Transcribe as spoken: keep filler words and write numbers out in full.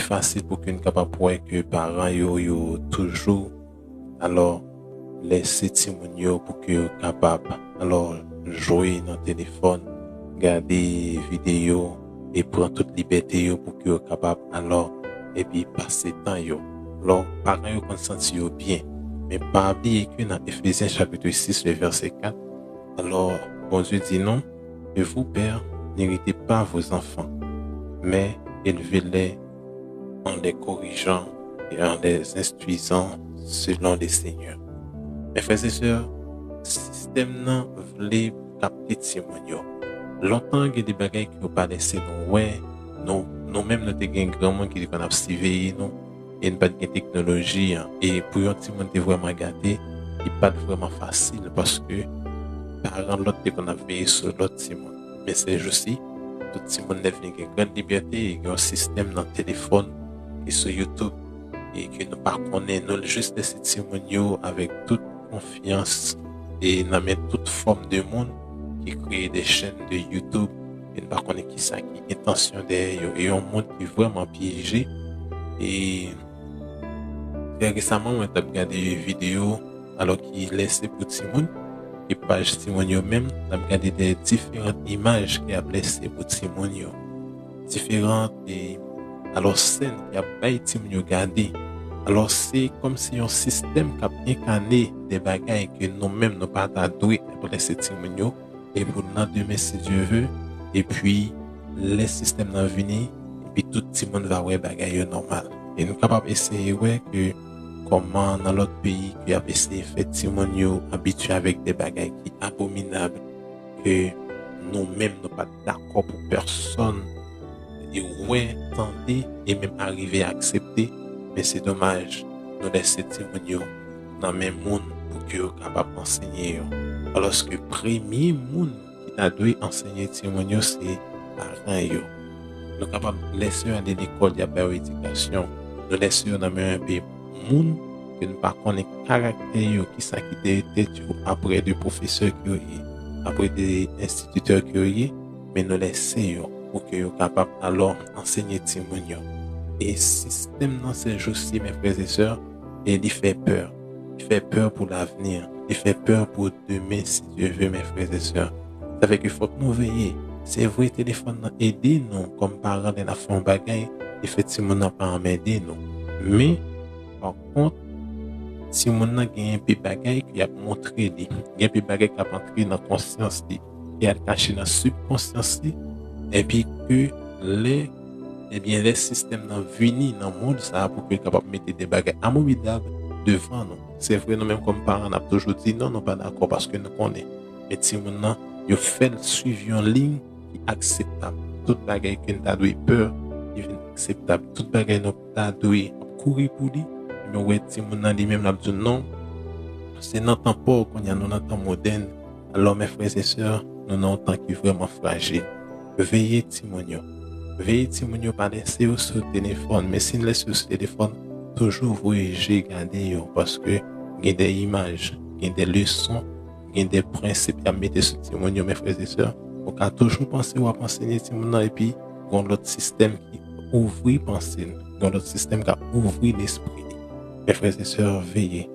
fasil pou ke n kapab wè ke paran yo, yo toujou, alò, lèse timoun yo pou ke yo kapab, alò, jwe nan telefòn, gade videyo, e pran tout libète yo pou ke yo kapab, alò, epi pase tan yo. Alò, paran yo konn santi yo byen. Men pa bliye ke nan Efezyen chapit sis, le vèsè kat, alò, Bondye di nou, Et vous, pères, n'irritez pas vos enfants, mais élevez-les en les corrigeant et en les instruisant selon le Seigneur. Mes frères et sœurs, sistèm nan vle kapte timoun yo. Lontan, gen de bagay ke yo pa lèse nou wè, nou, nou menm nou te gen granmoun ki te konn ap siveye nou, e n pa t gen teknoloji an. E pou yon timoun te vrèman gate, li pa t vrèman fasil paske paran lòt te konn ap veye sou lòt timoun. Men sèjousi, tout timoun lè vin gen grann libète, e gen yon sistèm nan telefòn e sou YouTube e ke nou pa konnen, nou jis lèse timoun yo avèk tout konfyans e nan men tout fòm de moun ki kreye de chèn de YouTube e nou pa konnen kisa ki entansyon dèyè yo. E yon moun ki vrèman pyeje. E trè resaman, mwen t ap gade videyo alò ki lèse pou timoun, e paj timoun yo menm, n ap gade de diferan imaj ki ap lèse pou timoun yo. Diferan, e, alò, sèn ki ap bay timoun yo gade. Alò, se kòmsi yon sistèm k ap enkane de bagay ke nou menm nou pa ta dwe ap lèse timoun yo, e pou nan demen, si Dye ve, epi lè sistèm nan vini, epi tout timoun va wè bagay yo nòmal. E nou kapab eseye wè ke kòman nan lòt peyi ke y ap eseye fè timoun yo abitye avèk de bagay ki abominab, ke nou menm nou pa t dakò pou pèsonn e wè, tande, e menm arive aksepte, men se domaj, nou lèse timoun yo nan men moun pou ke yo kapab ansenye yo. Alòske premye moun ki ta dwe ansenye timoun yo se paran yo. Nou kapab lèse yo ale lekòl, y ap ba yo edikasyon. Nou lèse yo nan men yon pe moun ke nou pa konnen karaktè yo, kisa ki dèyè tèt yo, apre de pwofesè ke yo ye, apre de enstititè ke yo ye, men nou lèse yo pou ke yo kapab alò ansenye timoun yo. E sistèm nan sèjousi, mes frères et sœurs, e li fè pè. Li fè pè pou lavni. Li fè pè pou demen, si Dye ve, mes frères et sœurs. Sa fè ke fòk nou veye. Se vre, telefòn nan ede nou kòm paran lè n ap fè yon bagay, li fè timoun nan pa anmède nou. Men, pa kont, timoun nan gen enpe bagay ke y ap montre li. Gen enpe bagay k ap antre nan konsyans li, e al kache nan sibkonsyans li, epi ke lè, ebyen, lè sistèm nan vini nan mond sa a pou ke l kapab mete de bagay abominab devan nou. Se vre, nou menm kòm paran, n ap toujou di non, nou pa dakò paske nou konnen. Men timoun nan, yo fè l swiv yon liy ki akseptab. Tout bagay ke n ta dwe pè, li vin akseptab. Tout bagay nou ta dwe ap kouri pou li, men w wè timoun nan li menm l ap di w non, se nan tan pa w kounye a, nou nan tan modèn. Alò, mes frères et sœurs, nou nan yon tan ki vrèman frajil. Veye timoun yo. Veye timoun yo, pa lèse yo sou telefòn. Men si n lèse yo sou telefòn, toujou voye je gade yo, paske gen de imaj, gen de leson, gen de prensip y ap mete sou timoun yo, mes frères et sœurs. Ou ka toujou panse w ap ansenye timoun nan, epi gen yon lòt sistèm ki ouvri panse l, gen yon lòt sistèm k ap ouvri lespri li. Mes frères et sœurs, veye.